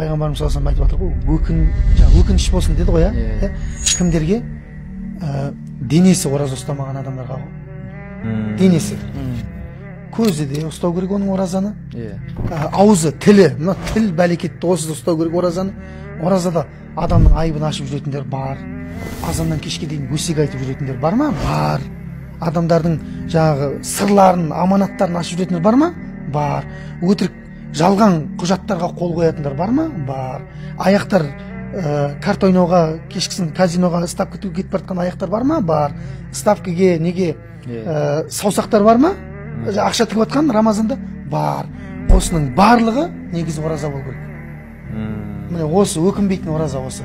Пайғамбарымыз саллаллаху алейхи айтып жатыр ғой, өкініш болсын деді ғой, иә? Кімдерге? Денесі ораза ұстамаған адамдарға ғой. Денесі. Көзі де ұстау керек оның оразаны. Аузы, тілі, мына тіл бәлекетті осы да ұстау керек оразаны. Оразада адамның айыбын ашып жүретіндер бар. Азаннан кешке дейін өсек айтып жүретіндер бар ма? Бар. Адамдардың жаңағы сырларын, аманаттарын ашып жүретіндер бар ма? Бар. Өтірік жалған құжаттарға қол қоятындар бар ма? Бар. Аяқтар карта ойнауға, кешкісін казиноға ставка кетіп бара жатқан аяқтар бар ма? Бар. Ставкаге неге саусақтар бар ма? Ақша тігіп жатқан Рамазанда бар. Осының барлығы негізі ораза болу керек. Міне, осы өкінбейтін ораза осы.